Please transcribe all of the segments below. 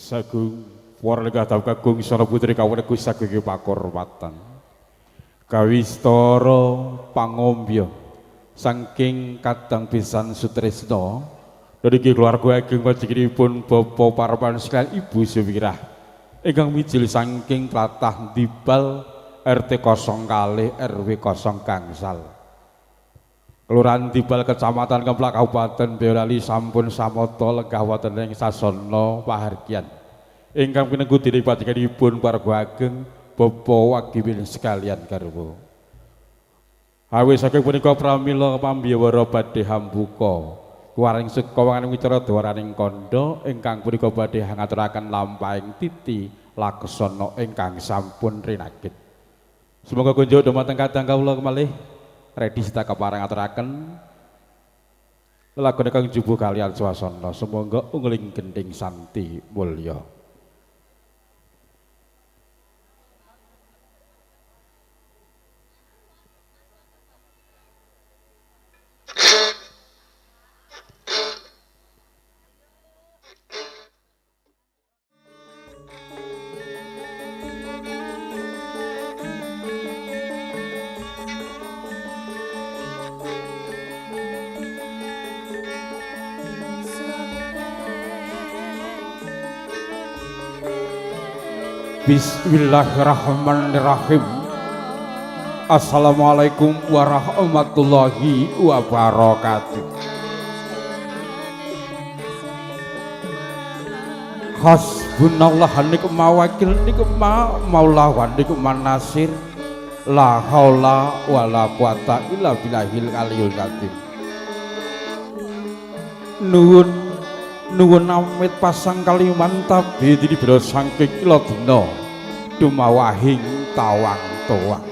Sagung warga kakung sana putri kawula sagung pakurmatan. Kawistara pangombya saking kadang pisan sutresna niki keluarga ageng panjenenganipun Bapak Parman sekalian Ibu Suwirah ingkang mijil saking tlatah Dibal RT 02 RW 0 Gangsal Kelurahan Dibal Kecamatan Kemplak Kabupaten Boyolali sampun samata lenggah wonten ing sasana pahargyan ingkang pinenggu dening panjenenganipun keluarga ageng Bapak Wagimin sekalian garwa. Awit saking punika pramila pambiyawara badhe hambuka kuwaring suka wanganing wicara dwaraning kandha ingkang punika badhe ngaturaken lampahing titi laksana ingkang sampun rinakit. Semoga kunjuk dumateng kadang kawula kemalih ready sita kepareng aturaken lelakon ingkang jubuh kalian swasana. Semoga ungling gending santi mulya. Bismillahirrahmanirrahim. Assalamualaikum warahmatullahi wabarakatuh. Hasbunallah ni'mal wakil ni'mal maula wa ni'man nasir. La haula wala quwata illa billahil aliyul azim. Nuwun nuwun amit pasang kaliman tabi dinibra saking iladina dumawahing tawang towang.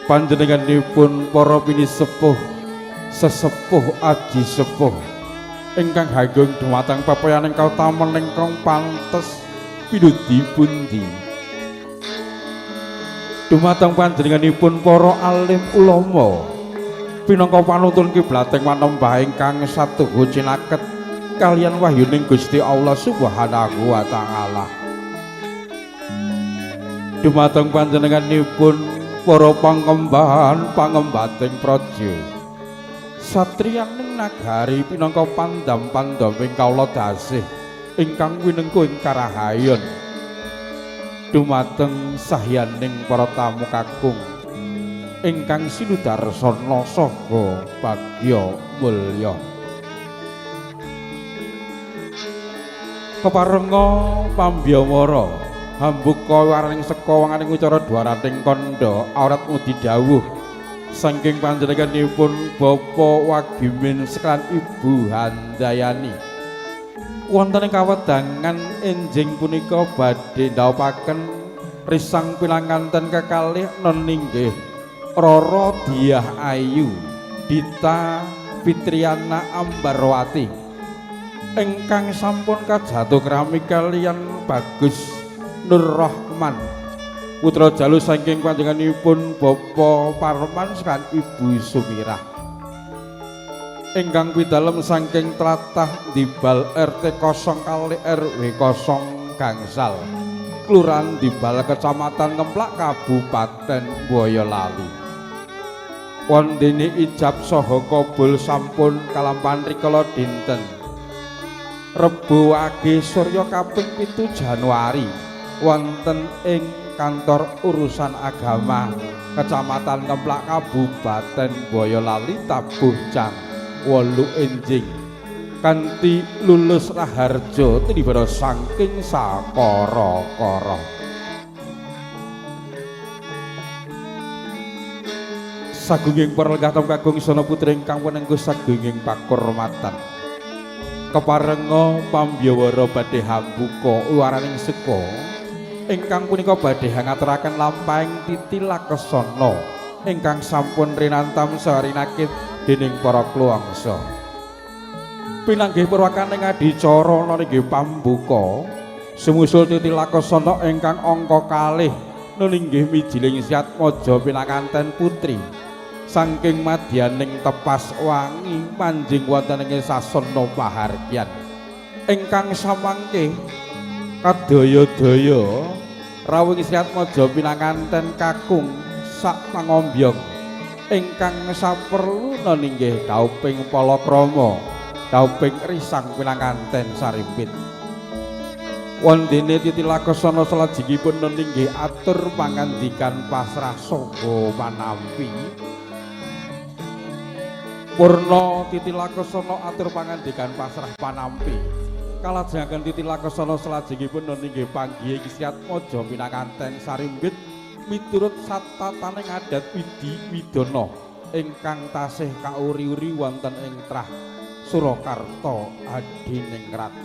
Panjenenganipun para pinisepuh sesepuh aji sepuh ingkang hanggung dumateng papayaning kautaman ingkang pantes pinudi pundi. Dumateng panjenenganipun para alim ulama pinangka panuntun kiblating manembah ingkang satuhu cinaket kalian wahyuning Gusti Allah Subhanahu wa taala. Dumateng panjenenganipun para pangembahan pangembating praja satriyaning nagari pinangka pandam-pandaming kawula dasih ingkang winengku ing karahayon. Dumateng sahyaning para tamu kakung ingkang sinudarsana saha bagya mulya. Keparenga pambiyawara hambuka waraning seka wanganing wicara dwarating kandha awrat mudi dawuh saking panjenenganipun Bapak Wagimin sekalian Ibu Handayani. Wonten ing kawedangan enjing punika badhe ndhawuhaken risang pinanganten kekalih neninggih Roro Diah Ayu Dita Fitriana Ambarwati ingkang sampun kajatuh krami kalian Bagus Nur Rahman putra jalu saking panjenenganipun Bapak Parman sekalian Ibu Sumirah ingkang pidalem saking tlatah Dibal RT 0 kali RW 0 Gangsal Kelurahan Dibal Kecamatan Kemplak Kabupaten Boyolali. Wondene ijab saha kabul sampun kalampahan rikala dinten Rebo Wage Surya kaping 7 Januari wonten ing kantor urusan agama Kecamatan Kemplak Kabupaten Boyolali tabuh jam 8 enjing kanthi lulus raharja tinibara saking sakara-kara. Sagunging para lenggah kakung sana putri ingkang wenengku sagunging pakurmatan. Keparenga pambiyawara badhe hambuka waraning suka ingkang punika badhe ngaturaken lampahing titi laksana ingkang sampun rinantam saha rinakit dening para kluwangsa. Pinanggih purwakaning adicara nggih pambuka sumusul titi laksana ingkang angka kalih nulinggih mijiling Siatmaja pinanganten putri saking madyaning tepas wangi manjing wonten ing sasana pahargyan. Ingkang samangke kadaya-daya rawuh Sriatmaja pinanganten kakung sak pangombyong ingkang saperluna inggih dauping palakrama, dauping risang pinanganten sarimpit. Wondene titilakasana salajengipun inggih atur pangandikan pasrah saha panampi. Purna titilakasana atur pangandikan pasrah panampi. Kalajengaken titilakasana salajengipun inggih panggihe Sriatmaja pinanganten sarimbit miturut satataning adat widi widana ingkang tasih kauri-uri wonten ing trah Surakarta Hadiningrat.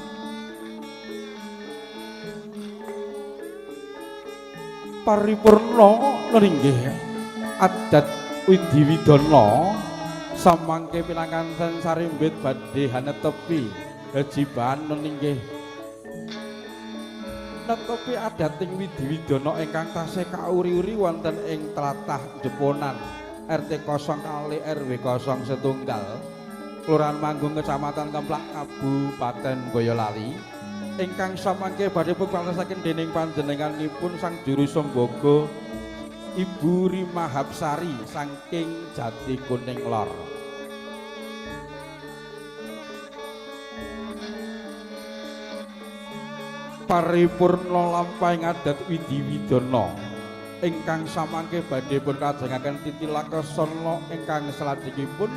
Paripurna inggih adat widi widana samangke pinanganten sarimbit badhe hanetepi kejibahan inggih netepi adating widi widana ingkang tasih kauri-uri wonten ing tlatah Jeponan RT 0 kali RW 0 setunggal Kelurahan Manggung Kecamatan Kemplak Kabupaten Boyolali ingkang samangke badhe pupalasaken dening panjenenganipun Sang Juru Sembogo Ibu Rima Hapsari saking Jati Kuning Lor. Paripurna lampahing adat widi widana ingkang samangke badhe pun kajengaken titilakasana ingkang salajengipun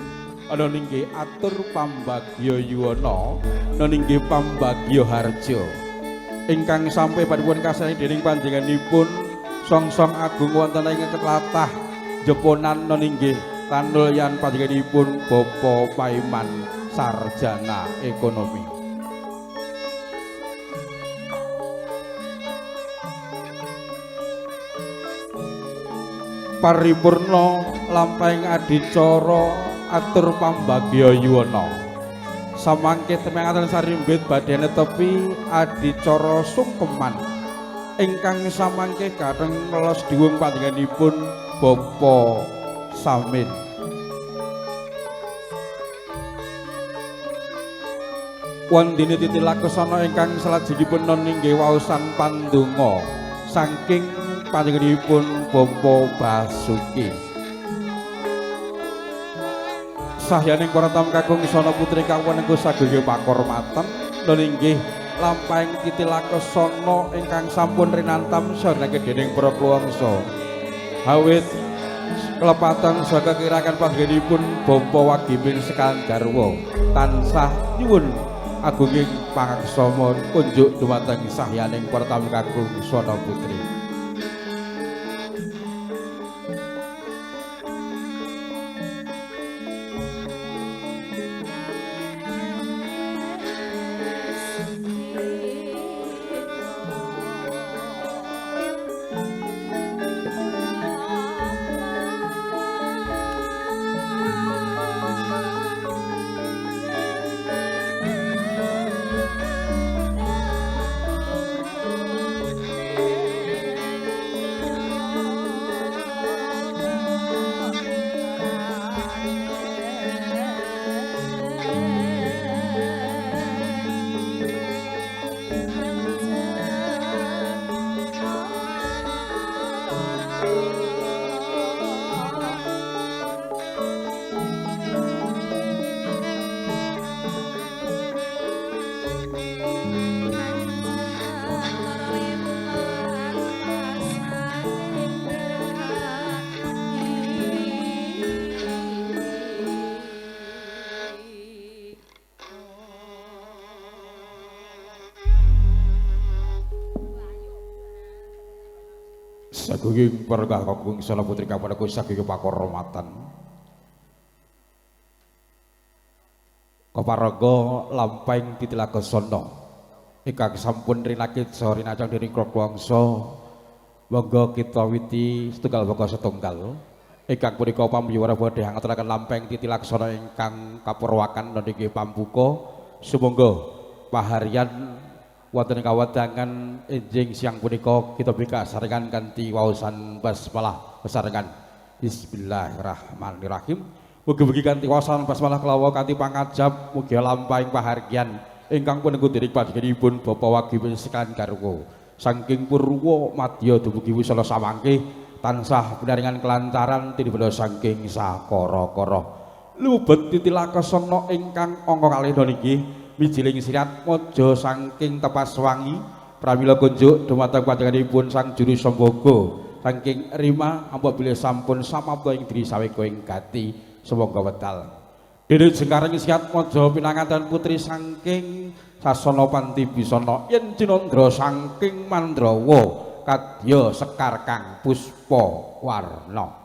ana inggih atur pambagya yuwana ana inggih pambagya harja ingkang sampe badhe pun kasani dening panjenenganipun songsong agung wonten ing tlatah Jeponan ana inggih tanulyan panjenenganipun Bapak Paiman sarjana ekonomi. Paripurna lampahing adicara atur pambagya yuwana samangke temangaten sarimbit badhe netepi adicara sungkeman ingkang samangke gatheng los dhuwung panjenenganipun Bapak Samin. Wondene titilakasana ingkang salajengipun inggih waosan pandonga saking panjenenganipun Bapak Basuki. Sahyaning para tamu kakung sana putri kawenengku sagaya pakormatan inggih lampahing titilakasana ingkang sampun rinantam sarenake dening para kluwangsa. Awit kelepatan saha kekirakan panjenenganipun Bapak Wagimin sekawan garwa tansah nyuwun agunging pangaksama kunjuk dumateng sahyaning para tamu kakung sana putri. Sagunging pergah kakung sana putri kapada saking pakormatan. Keparaga lampahing titilakasana ingkang sampun rinakit saha rinacang dening Krowangsa, monggo kita witi setunggal baka setunggal ingkang punika pamiyuwara badhe ngaturaken lampahing titilaksana ingkang kapurwakan niki pambuka. Sumangga paharyan wonten ing kawedangan enjing siang punika kita bikak sarengan kanthi waosan basmalah besarengan. Bismillahirrahmanirrahim. Mugi-mugi kanthi waosan basmalah kelawa kanthi pangajap mugi lampahing pahargyan Ingkang penengku dening panjenenganipun Bapak Wagimin sekalian garwa saking Purwa Madya dumugi wisala samangke tansah pinaringan kelancaran tinibanda saking sakara-kara. Lubet titilakasana ingkang angka kalih niki mijiling sirat maja saking Tepas Wangi pramila kunjuk dumateng panjenenganipun Sang Juru Samboga saking Rima apabila sampun samapta ing diri saweka ing gati sumangga wedal. Dene jengkaring siat maja pinanganten putri saking sasana Panti Bisana yen cinandra saking Mandrawa kadya sekar kang puspa warna.